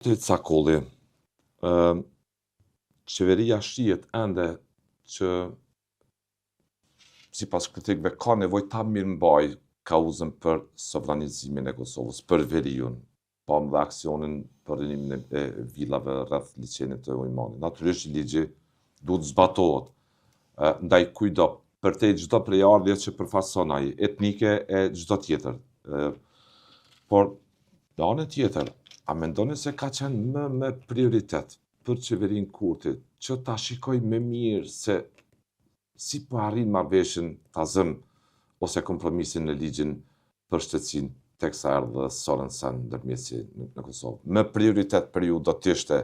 Zoti Cakolli, qeveria shihet ende që sipas kritikëve ka nevojë ta mirëmbajë kauzën për sovranizimin e Kosovës, për veriun, pamë dhe aksionin për rrënimin e vilave rreth liqenit të Ujmanit. Natyrisht ligji duhet zbatohet ndaj kujdo, përtej çdo prejardhje që përfaqëson ai, etnike e çdo tjetër. Por Në anën tjetër, a mendoni se ka qenë më me prioritet për qeverinë Kurti që ta shikojë më mirë se si po arrin marrëveshjen ta zëm ose kompromisin në ligjin për shtetësinë teksa erdhi dhe Sorensen ndërmjetësi në Kosovë. Më prioritet për ju do të ishte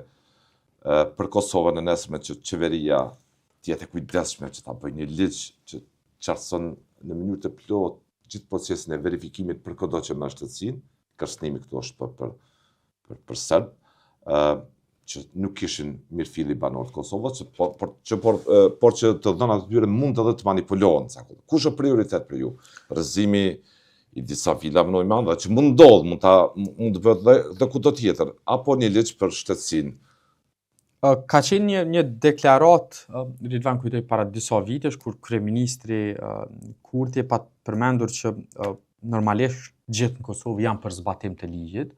për Kosovën e nesërme që qeveria të jetë e kujdesshme që ta bëjë një ligj që qartëson në mënyrë të plotë gjithë procesin e verifikimit për këdo që merr shtetësinë, kërcënimi këtu është për për për, për serb, ë që nuk kishin mirëfilli banorë të Kosovës, që por, por që por, por që të dhënat e tyre mund edhe të manipulohen ca kohë. Kush është prioritet për ju? Rrëzimi i disa vilave në Ujman dhe që mund ndodh, mund ta mund të bëhet dhe, dhe kudo tjetër, apo një ligj për shtetësinë Ka qenë një një deklaratë Ridvan kujtoj para disa vitesh kur kryeministri Kurti e pat përmendur që normalisht gjithë në Kosovë janë për zbatim të ligjit,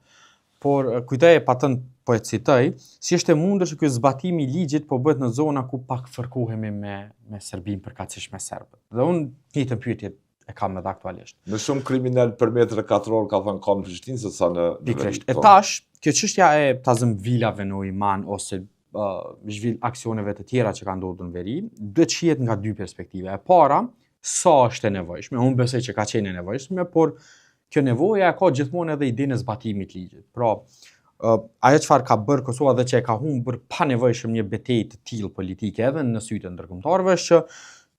por kujtoj e pat thënë po e citoj, si është e mundur që ky zbatimi i ligjit po bëhet në zona ku pak fërkohemi me me Serbinë përkatësisht me serbët. Dhe unë të njëjtën pyetje e kam edhe aktualisht. Më shumë kriminel për metër katror ka thënë ka në Prishtinë se sa në në Pikërisht. E po. tash, kjo çështja e ta zëm vilave në Ujman ose uh, zhvill aksioneve të tjera që kanë ndodhur në veri, duhet shihet nga dy perspektive. E para, sa është e nevojshme, unë besoj që ka qenë e nevojshme, por kjo nevoja e ka gjithmonë edhe idenë e zbatimit të ligjit. Pra, uh, ajo çfarë ka bërë Kosova dhe që e ka humbur panevojshëm një betejë të tillë politike edhe në sytë e ndërkombëtarëve është që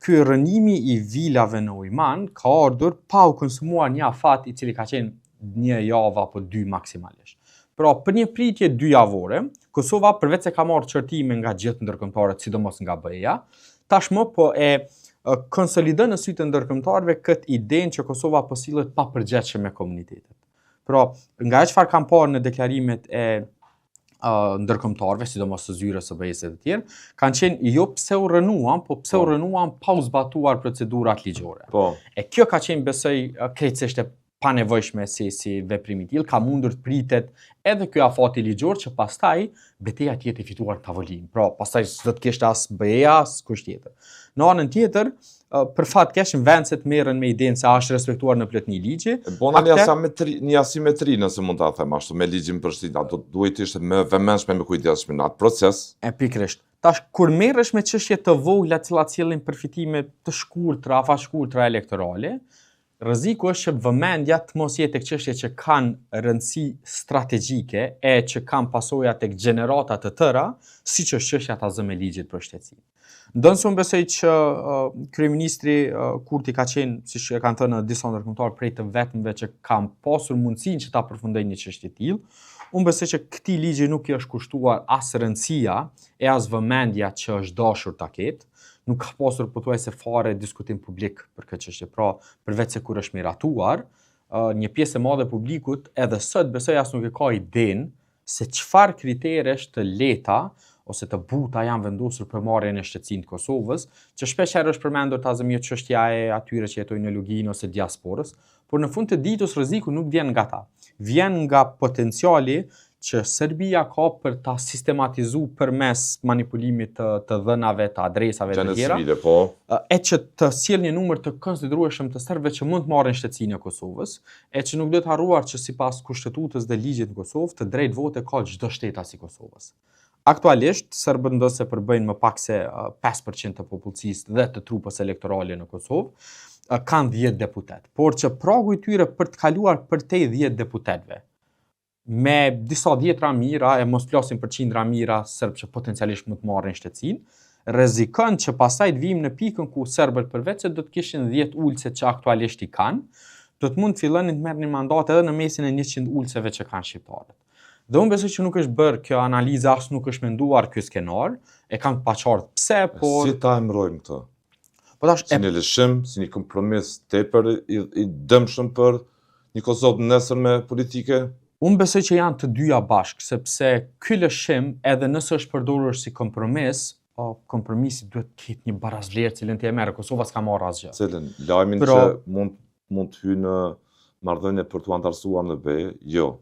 ky rrënimi i vilave në Ujman ka ardhur pa u konsumuar një afat i cili ka qenë një javë apo dy maksimalisht. Pra, për një pritje dy javore, Kosova përveç se ka marrë qortime nga gjithë ndërkombëtarët, sidomos nga BE-ja, tashmë po e konsolidon në sytë e ndërkombëtarëve këtë idenë që Kosova po sillet papërgjegjshëm me komunitetet. Pra, nga ajo çfarë kam parë në deklarimet e uh, ndërkombëtarëve, sidomos të zyrës së BE-së e të tjerë, kanë qenë jo pse u rrënuan, po pse u po. rrënuan pa u zbatuar procedurat ligjore. Po. E kjo ka qenë besoj krejtësisht e panevojshme si si veprim i tillë, ka mundur të pritet edhe ky afati ligjor që pastaj beteja të jetë e fituar në tavolinë. Pra, pastaj s'do të kishte as BE-ja, as kush tjetër. Në anën tjetër, për fat keq në vend se të merren me idenë se a është respektuar në plotni ligji. Bona një asimetri, një asimetri nëse mund ta them ashtu me ligjin për shtetësinë, do duhej të ishte më vëmendshme, më kujdesshme në atë proces. E pikërisht. Tash kur merresh me çështje të vogla të cilat sjellin përfitime të shkurtra, afatshkurtra elektorale, Rreziku është që vëmendja të mos jetë tek çështje që kanë rëndësi strategjike e që kanë pasoja tek gjenerata të tëra, siç është çështja ta zëmë e ligjit për shtetësinë. Ndonëse unë besoj që uh, kryeministri uh, Kurti ka qenë, siç e kanë thënë disa ndërkombëtarë, prej të vetmëve që kanë pasur mundësinë që ta përfundojnë një çështje të tillë, unë besoj që këtij ligji nuk i është kushtuar as rëndësia e as vëmendja që është dashur ta ketë. Nuk ka pasur pothuajse fare diskutim publik për këtë çështje. Pra, përveç se kur është miratuar, uh, një pjesë e madhe e publikut edhe sot besoj as nuk e ka idenë se çfarë kriteresh të lehta ose të buta janë vendosur për marrjen e shtetësisë të Kosovës, që shpesh herë është përmendur ta zëmë jo çështja e atyre që jetojnë në Luginë ose diasporës, por në fund të ditës rreziku nuk vjen nga ta. Vjen nga potenciali që Serbia ka për ta sistematizu përmes manipulimit të të dhënave, të adresave të tjera. Civile, po. E që të sjell një numër të konsiderueshëm të serbëve që mund të marrin shtetësinë e Kosovës, e që nuk duhet harruar që sipas kushtetutës dhe ligjit në Kosovë, të drejtë vote ka çdo shtetas i Kosovës. Aktualisht, serbët ndonëse përbëjnë më pak se 5% të popullsisë dhe të trupës elektorale në Kosovë, kanë 10 deputet, por që pragu i tyre për të kaluar përtej 10 deputetëve, me disa dhjetra mijëra e mos flasim për qindra mijëra serbë që potencialisht mund të marrin shtetësinë, rrezikon që pastaj të vijmë në pikën ku serbët përveç se do të kishin 10 ulëse që aktualisht i kanë, do të mund të fillonin të merrnin mandate edhe në mesin e 100 ulëseve që kanë shqiptarët. Dhe unë besoj që nuk është bërë kjo analizë, as nuk është menduar ky skenar, e kam të paqartë pse, por si ta emërojmë këtë? Po tash si një lëshim, si një kompromis tepër i, i dëmshëm për një Kosovë të nesërme politike? Unë besoj që janë të dyja bashkë, sepse ky lëshim edhe nëse është përdorur si kompromis, o, kompromisi duhet të ketë një barasvlerë cilën ti e merr, Kosova s'ka marrë asgjë. Cilën lajmin Pra- që mund mund të hyjë në marrëdhënie për t'u antarësuar në BE, jo.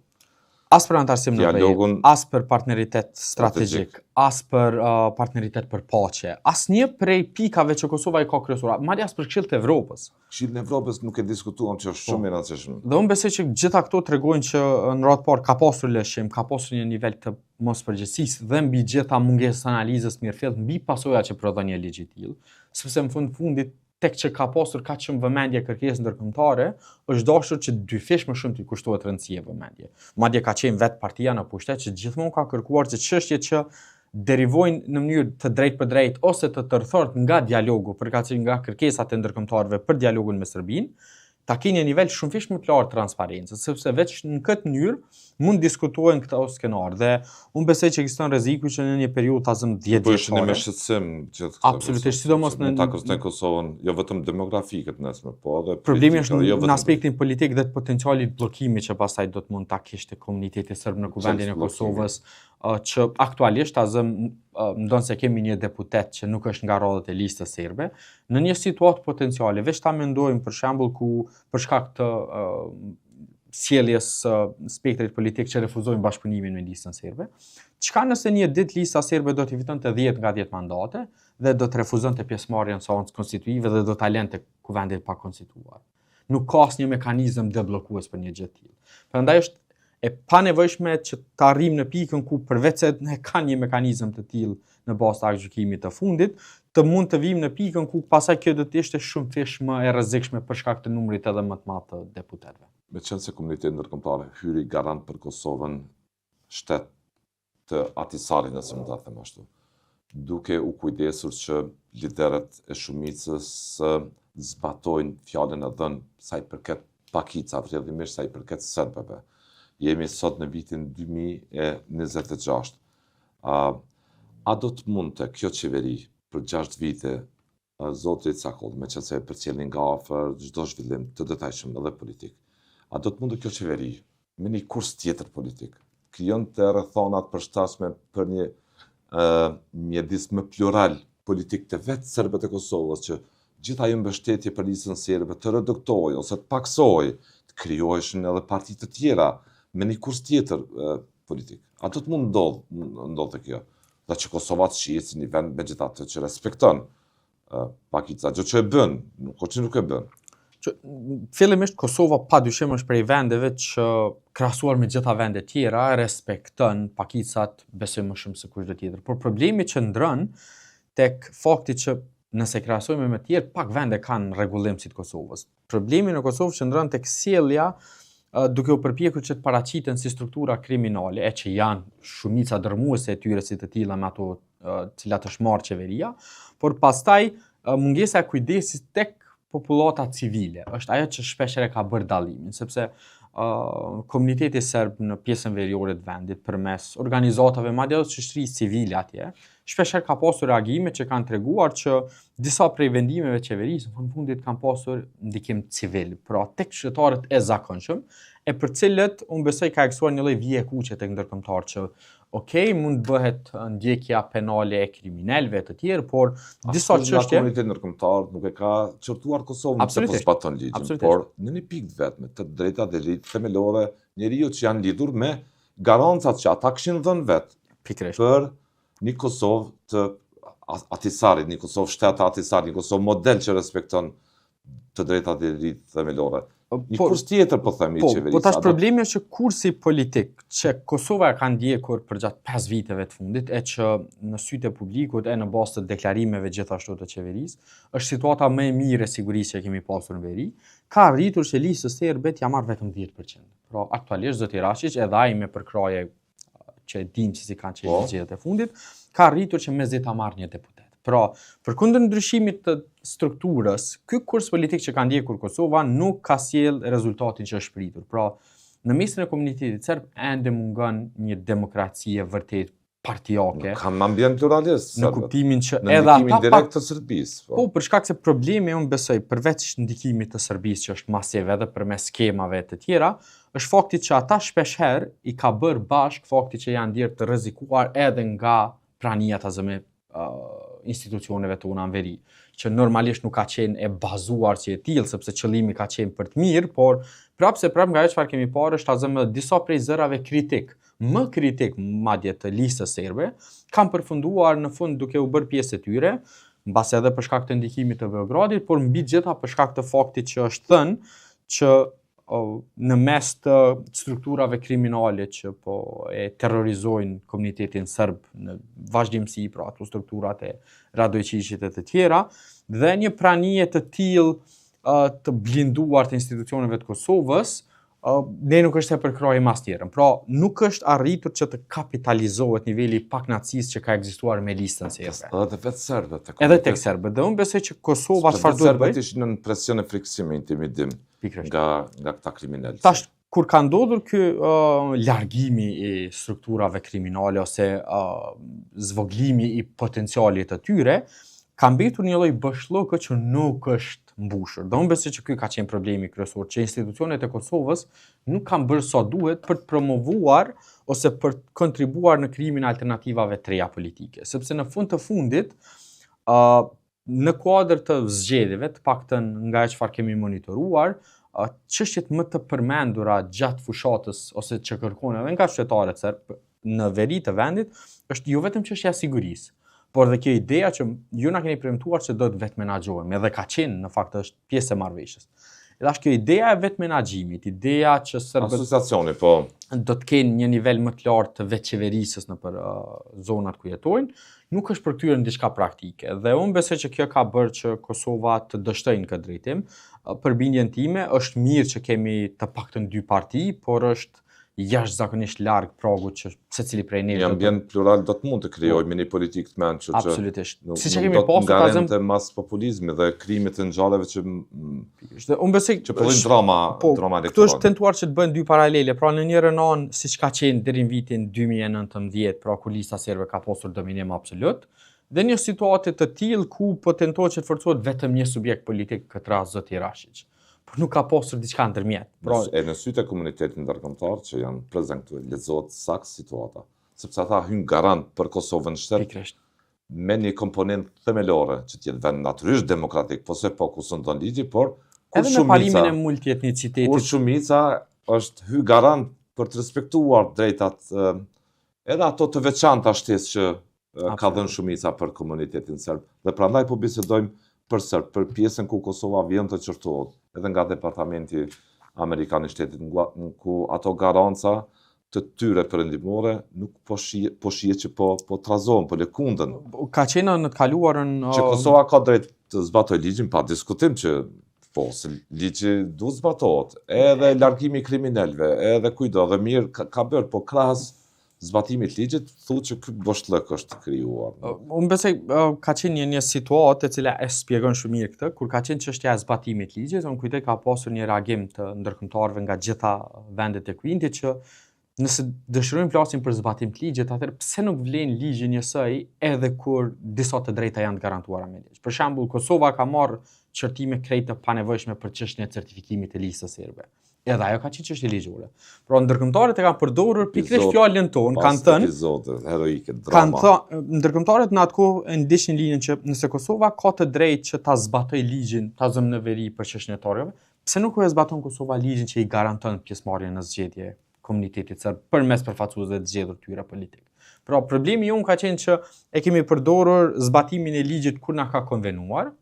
As për antarësim në BE, Dialogun as për partneritet strategjik, as për uh, partneritet për paqe, asnjë prej pikave që Kosova i ka kryesura, madje as për Këshill të Evropës. Këshillin e Evropës nuk e diskutuam që është Po. shumë i rëndësishëm. Dhe unë besoj që gjitha këto tregojnë që në radhë parë ka pasur lëshim, ka pasur një nivel të mospërgjegjësisë dhe mbi gjitha mungesës së analizës mirëfillt mbi pasojat që prodhon një ligj i tillë, sepse në fund fundit tek që ka pasur kaq shumë vëmendje kërkesë ndërkombëtare, është dashur që dyfish më shumë t'i kushtohet rëndësie vëmendje. Madje ka qenë vetë partia në pushtet që gjithmonë ka kërkuar që çështjet që derivojnë në mënyrë të drejtë për drejtë ose të tërthort nga dialogu, përkatësisht nga kërkesat e ndërkombëtarëve për dialogun me Serbinë, ta kenë një nivel shumë fish më të lartë transparencës, sepse veç në këtë mënyrë mund diskutohen këto skenar dhe unë besoj që ekziston rreziku që në një periudhë ta zëm 10 Po është një me vjeçare. shqetësim gjithë këtë. Absolutisht, sidomos në mund ta në- kërcënojë Kosovën, jo vetëm demografikët nesër, po edhe Problemi politika, është jo në vetëm aspektin politik dhe të potencialit bllokimit që pastaj do të mund ta kishte komuniteti serb në Kuvendin e bllokimi? Kosovës, ë, që aktualisht ta zëm ë, ndonëse kemi një deputet që nuk është nga radhët e listës serbe, në një situatë potenciale, veç ta mendojmë për shembull ku për shkak të ë, sjelljes së spektrit politik që refuzojnë bashkëpunimin me listën serbe, çka nëse një ditë lista serbe do t'i fitonte 10 nga 10 mandate dhe do të refuzonte pjesëmarrjen në seancë konstituive dhe do ta lente kuvendin pa konstituar. Nuk ka asnjë mekanizëm debllokues për një gjë të tillë. Prandaj është e panevojshme që të arrijmë në pikën ku përveç se ne ka një mekanizëm të tillë në bazë të aktgjykimit të fundit, të mund të vijmë në pikën ku pasaj kjo do të ishte shumë fish më e rrezikshme për shkak të numrit edhe më të madh të deputetëve. Me qenë se komuniteti ndërkombëtar hyri garant për Kosovën shtet të Ahtisarit, nëse mund ta them ashtu, duke u kujdesur që liderët e shumicës së zbatojnë fjalën e dhënë sa i përket pakicave, rrjedhimisht sa i përket serbëve. Jemi sot në vitin 2026. A, a do të mund të kjo qeveri për 6 vite a, zoti Cakoll, me qenë se e përcjellin nga afër çdo zhvillim të detajshëm edhe politik. A do të mund të kjo qeveri me një kurs tjetër politik, krijon të rrethanat përshtatshme për një ë mjedis më plural politik të vetë serbët e Kosovës që gjitha ajo mbështetje për listën serbe të reduktohej ose të paksohej, të krijoheshin edhe parti të tjera me një kurs tjetër ë, politik. A do të mund ndodh ndodhte kjo? Dhe që Kosova të shihet si një vend megjithatë që respekton ë, pakica, gjë që e bën, nuk është që nuk e bën. Që fillimisht Kosova padyshim është prej vendeve që krahasuar me gjitha vendet tjera respekton pakicat besoj më shumë se kushdo tjetër. Por problemi që ndron tek fakti që nëse krahasojmë me të tjerë, pak vende kanë rregullim si të Kosovës. Problemi në Kosovë qëndron tek sjellja ë, duke u përpjekur që të paraqiten si struktura kriminale, e që janë shumica dërmuese e tyre si të tilla me ato ë, cilat është marrë qeveria, por pastaj ë, mungesa e kujdesit tek popullata civile është ajo që shpeshherë ka bërë dallimin, sepse uh, komuniteti serb në pjesën veriore të vendit përmes organizatave, madje edhe shoqërisë civile atje, shpeshherë ka pasur reagime që kanë treguar që disa prej vendimeve të qeverisë në fund fundit kanë pasur ndikim civil, pra tek qytetarët e zakonshëm, e për cilët unë besoj ka ekzistuar një lloj vije kuqe tek ndërkombëtar që okej, mund të bëhet ndjekja penale e kriminalëve të tjerë, por disa Askush nga çështje komuniteti ndërkombëtar nuk e ka qortuar Kosovën pse po Absolutisht. zbaton ligjin, Absolutisht. por në një pikë të vetme, të drejtat dhe liritë themelore njeriu që janë lidhur me garancat që ata kishin dhënë vetë pikërisht. për një Kosovë të Ahtisarit, një Kosovë shtet të Ahtisarit, një Kosovë model që respekton të drejtat dhe liritë themelore. Një Po- kurs tjetër po them i Po, qeverisë. po tash a do- problemi është që kursi politik që Kosova e ka ndjekur përgjatë 5 viteve të fundit e që në sytë e publikut e në bazë të deklarimeve gjithashtu të qeverisë, është situata më e mirë e sigurisë që kemi pasur në veri, ka arritur që listës serbe t'ja marrë vetëm 10%. Pra aktualisht zoti Rashiq edhe ai me përkrahje që e dim se si kanë qenë Po. zgjedhjet e fundit, ka arritur që mezi ta marrë një deputet. Pra, përkundër ndryshimit të strukturës, ky kurs politik që ka ndjekur Kosova nuk ka sjell rezultatin që është pritur. Pra, në mesin e komunitetit serb ende mungon një demokraci e vërtetë partiake. Nuk kanë ambient pluralist. Në kuptimin që edhe ata ndikimin direkt të Serbisë. Po. po, për shkak se problemi unë besoj përveç ndikimit të Serbisë që është masiv edhe përmes skemave të tjera, është fakti që ata shpeshherë i ka bërë bashkë fakti që janë ndjerë të rrezikuar edhe nga prania ta zëmë institucioneve tona në veri, që normalisht nuk ka qenë e bazuar si e tillë, sepse qëllimi ka qenë për të mirë, por prapë se prapë nga ajo çfarë kemi parë është ta zëmë disa prej zërave kritik, më kritik madje të listës serbe, kanë përfunduar në fund duke u bërë pjesë e tyre, mbase edhe për shkak të ndikimit të Beogradit, por mbi të gjitha për shkak të faktit që është thënë që në mes të strukturave kriminale që po e terrorizojnë komunitetin serb në vazhdimësi, pra ato strukturat e Radojçiqit e të tjera, dhe një pranie të tillë të blinduar të institucioneve të Kosovës, ne nuk është se përkrahim asnjërën. Pra, nuk është arritur që të kapitalizohet niveli i pakënaqësisë që ka ekzistuar me listën serbe. Edhe te vetë serbët. Edhe tek serbët. Dhe unë besoj që Kosova çfarë duhet bëjë? Serbët ishin nën presion e frikësim e intimidim. Pikërisht. Nga nga këta kriminelë. Tash kur ka ndodhur ky uh, largimi i strukturave kriminale ose uh, zvoglimi i potencialit të tyre, ka mbetur një lloj boshllëku që nuk është mbushur. Dhe unë besoj që ky ka qenë problemi kryesor, që institucionet e Kosovës nuk kanë bërë sa duhet për të promovuar ose për të kontribuar në krijimin e alternativave të reja politike. Sepse në fund të fundit, uh, në kuadër të zgjedhjeve, të paktën nga ajo çfarë kemi monitoruar, çështjet më të përmendura gjatë fushatës ose që kërkohen edhe nga qytetarët serb në veri të vendit, është jo vetëm çështja e sigurisë, por dhe kjo ideja që ju na keni premtuar që do të vetëmenaxhohemi, edhe ka qenë në fakt është pjesë e marrëveshjes. Edhe është kjo ideja e vetëmenaxhimit, ideja që serbët asociacioni po do të kenë një nivel më të lartë të vetëqeverisjes nëpër uh, zonat ku jetojnë, nuk është përkthyer në diçka praktike. Dhe unë besoj që kjo ka bërë që Kosova të dështojë në këtë drejtim. Për bindjen time është mirë që kemi të paktën dy parti, por është jashtëzakonisht larg pragut që secili prej neve. Një ambient plural do të mund të krijojë po. me një politikë të mençur që absolutisht. Siç e kemi pasur ta zëm mas populizmi dhe krijimit të ngjarjeve që Ishte, unë besoj që prodhojnë drama, po, drama elektorale. Këtu është tentuar që të bëhen dy paralele, pra në njërën anë siç ka qenë deri në vitin 2019, pra kur lista serbe ka pasur dominim absolut, dhe një situatë të tillë ku po tentohet që të forcohet vetëm një subjekt politik, këtë rast zoti Rashiq. Por nuk ka pasur diçka ndërmjet. Pra, e në sytë e komunitetit ndërkombëtar që janë prezent këtu, lexohet saktë situata, sepse ata hynë garant për Kosovën shtet. Pikërisht. Me një komponent themelore që të jetë vend natyrisht demokratik, po se po ku sundon ligji, por kur Edhe me parimin e multietnicitetit. Kur shumica është hy garant për të respektuar drejtat edhe ato të veçanta shtesë që ka dhënë shumica për komunitetin serb. Dhe prandaj po bisedojmë për serb, për pjesën ku Kosova vjen të qortohet, edhe nga Departamenti Amerikan i Shtetit, ku ato garanca të tyre perëndimore nuk po shije, po shije që po po trazohen, po lëkunden. Ka qenë në të kaluarën që Kosova ka drejt të zbatojë ligjin pa diskutim që po se ligji duhet zbatohet. Edhe largimi i kriminelëve, edhe kujdo, dhe mirë ka, ka bërë, po krahas zbatimit të ligjit, thu që ky boshllëk është krijuar. Unë besoj ka qenë një një situatë e cila e shpjegon shumë mirë këtë, kur ka qenë çështja e zbatimit të ligjit, unë kujtoj ka pasur një reagim të ndërkombëtarëve nga gjitha vendet e Quintit që nëse dëshirojmë flasim për zbatim të ligjit, atëherë pse nuk vlen ligji njësoj edhe kur disa të drejta janë të garantuara me ligj. Për shembull, Kosova ka marrë qortime krejt të panevojshme për çështjen e certifikimit të listës serbe. Edhe ajo ka qenë çështje ligjore. Pra ndërkombëtarët e kanë përdorur pikërisht fjalën tonë, kanë thënë epizode heroike, drama. Kanë thënë ndërkombëtarët në atë kohë e ndiqnin linjën që nëse Kosova ka të drejtë që ta zbatojë ligjin, ta zëmë në veri për çështjen e targave, pse nuk e zbaton Kosova ligjin që i garanton pjesëmarrjen në zgjedhje komunitetit serb përmes përfaqësuesve të zgjedhur tyre politik. Pra problemi jonë ka qenë që e kemi përdorur zbatimin e ligjit kur na ka konvenuar,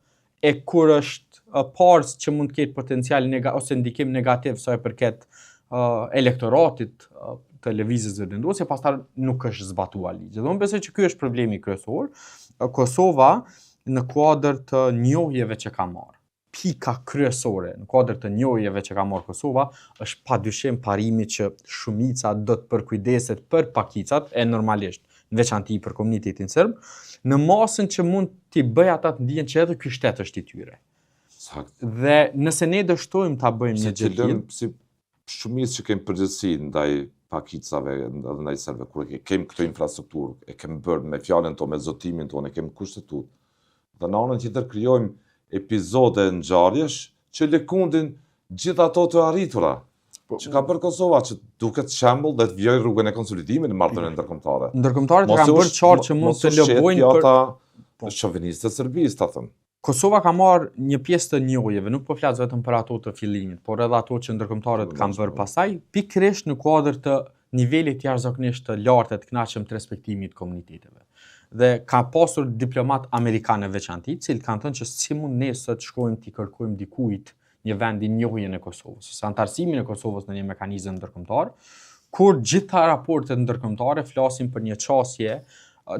e kur është parë që mund të ketë potencial nega, ose ndikim negativ sa i përket uh, elektoratit uh, të lëvizjes Vetëvendosje, pastaj nuk është zbatuar ligji. Dhe unë besoj që ky është problemi kryesor. Kosova në kuadër të njohjeve që ka marrë, pika kryesore në kuadër të njohjeve që ka marrë Kosova është padyshim parimi që shumica do të përkujdeset për pakicat e normalisht në veçanti për komunitetin serb, në masën që mund t'i bëjë ata të ndihen që edhe ky shtet është i tyre. Saktë. Dhe nëse ne dështojmë ta bëjmë një gjë të tillë, si shumicë që kemi përgjegjësi ndaj pakicave edhe ndaj serbëve, kur e kemi këtë infrastrukturë, e kemi bërë me fjalën tonë, me zotimin tonë, e kemi kushtetutë. Dhe në anën tjetër krijojmë epizode ngjarjesh që lëkundin gjithë ato të arritura. Po, që ka bërë Kosova që duket shembull dhe të vijojë rrugën e konsolidimit në marrëdhënie ndërkombëtare. Ndërkombëtarët kanë bërë qartë që mund të lobojnë për po. shoviniste të Serbisë, ta them. Kosova ka marrë një pjesë të njohjeve, nuk po flas vetëm për ato të fillimit, por edhe ato që ndërkombëtarët kanë bërë pastaj, pikërisht në kuadër të nivelit jashtëzakonisht të lartë e të kënaqshëm të respektimit të komuniteteve. Dhe ka pasur diplomat amerikanë në veçanti, të cilët kanë thënë që si mund ne sot shkojmë t'i kërkojmë dikujt një vendi njohjen e Kosovës, ose anëtarësimin e Kosovës në një mekanizëm ndërkombëtar, kur gjitha raportet ndërkombëtare flasin për një qasje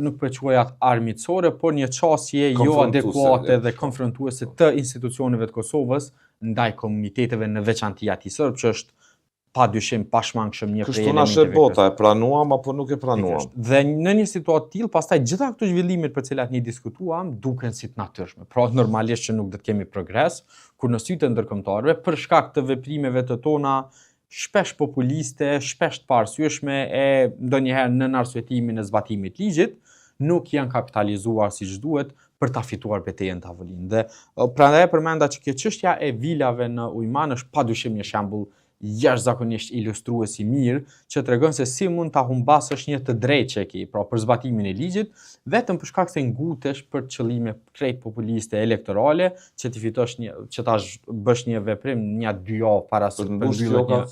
nuk po e quaj atë armiqësore, por një qasje jo adekuate dhe konfrontuese të institucioneve të Kosovës ndaj komuniteteve në veçanti atij serb, që është pa dyshim pashmangshëm një prej elementeve. Kështu na sheh bota, e pranuam apo nuk e pranuam? Dhe në një situatë të tillë, pastaj gjitha këto zhvillimet për të cilat ne diskutuam duken si të natyrshme. Pra normalisht që nuk do të kemi progres, kur në sytë e ndërkombëtarëve për shkak të veprimeve të tona shpesh populiste, shpesh të paarsyeshme e ndonjëherë nën arsyetimin e zbatimit të ligjit, nuk janë kapitalizuar siç duhet për ta fituar betejën në tavolinë. Dhe prandaj e përmenda që kjo çështja e vilave në Ujman është padyshim një shembull jashtëzakonisht ilustrues i mirë që tregon se si mund ta humbasësh një të drejtë që e ke, pra për zbatimin e ligjit, vetëm për shkak se ngutesh për qëllime krejt populiste elektorale që t'i fitosh një që ta bësh një veprim një dy javë para se të mbyllet një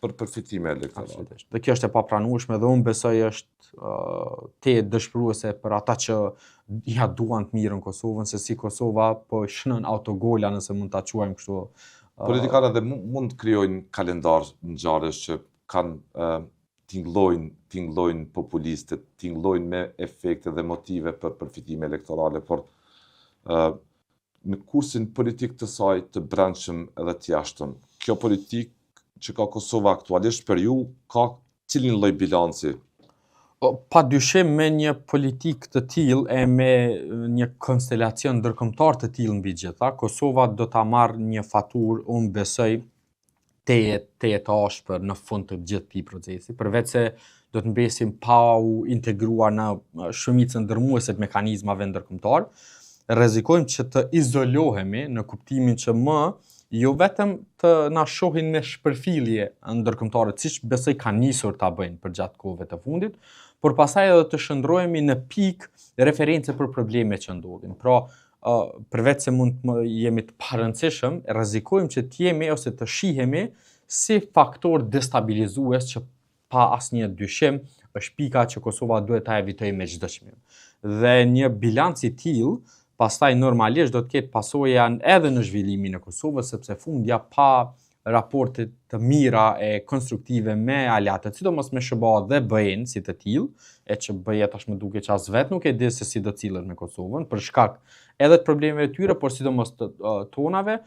për përfitime elektorale. Absolutisht. Dhe kjo është e papranueshme dhe unë besoj është uh, tejet dëshpëruese për ata që ja duan të mirën Kosovën, se si Kosova po shënon autogola nëse mund ta quajmë kështu. Uh, Politikanët edhe mund të krijojnë kalendar ngjarjesh që kanë uh, tingëllojnë, tingëllojnë populiste, tingëllojnë me efekte dhe motive për përfitime elektorale, por uh, në kursin politik të saj të brendshëm edhe të jashtëm. Kjo politikë që ka Kosova aktualisht për ju ka cilin lloj bilanci? Pa dyshim me një politikë të tillë e me një konstelacion ndërkombëtar të tillë mbi gjitha, Kosova do ta marrë një faturë, unë besoj, tejet tejet të ashpër në fund të gjithë këtij procesi, përveç se do të mbesim pa u integruar në shumicën dërmuese të mekanizmave ndërkombëtar, rrezikojmë që të izolohemi në kuptimin që më jo vetëm të na shohin me shpërfillje ndërkombëtarët, siç besoj kanë nisur ta bëjnë përgjatë kohëve të fundit, por pastaj edhe të shndërrohemi në pikë reference për probleme që ndodhin. Pra, përveç se mund të jemi të parëndësishëm, rrezikojmë që të jemi ose të shihemi si faktor destabilizues që pa asnjë dyshim është pika që Kosova duhet ta evitojë me çdo çmim. Dhe një bilanc i tillë pastaj normalisht do të ketë pasoja edhe në zhvillimin e Kosovës, sepse fundja pa raporte të mira e konstruktive me aleatët, sidomos me SHBA dhe BE-n si të tillë, e që BE tashmë duket që as vetë nuk e di se si do të sillet me Kosovën, për shkak edhe të problemeve të tyre, por sidomos të tonave,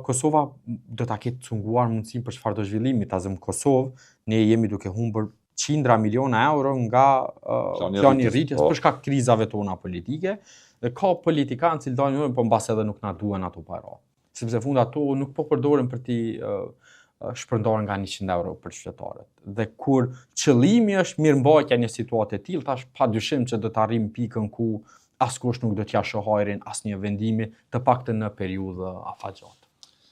Kosova do ta ketë cunguar mundësinë për çfarëdo zhvillimi, ta zëmë Kosovë, ne jemi duke humbur qindra miliona euro nga uh, plani i rritjes po. për shkak krizave tona politike dhe ka politikanë që dalin po mbase edhe nuk na duhen ato para. Sepse fund ato nuk po përdoren për t'i uh, shpërndarë nga 100 euro për qytetarët. Dhe kur qëllimi është mirëmbajtja e një situate të tillë, tash pa dyshim që do të arrijmë pikën ku askush nuk do t'ia shohë hajrin asnjë vendimi, të paktën në periudhë afatgjatë.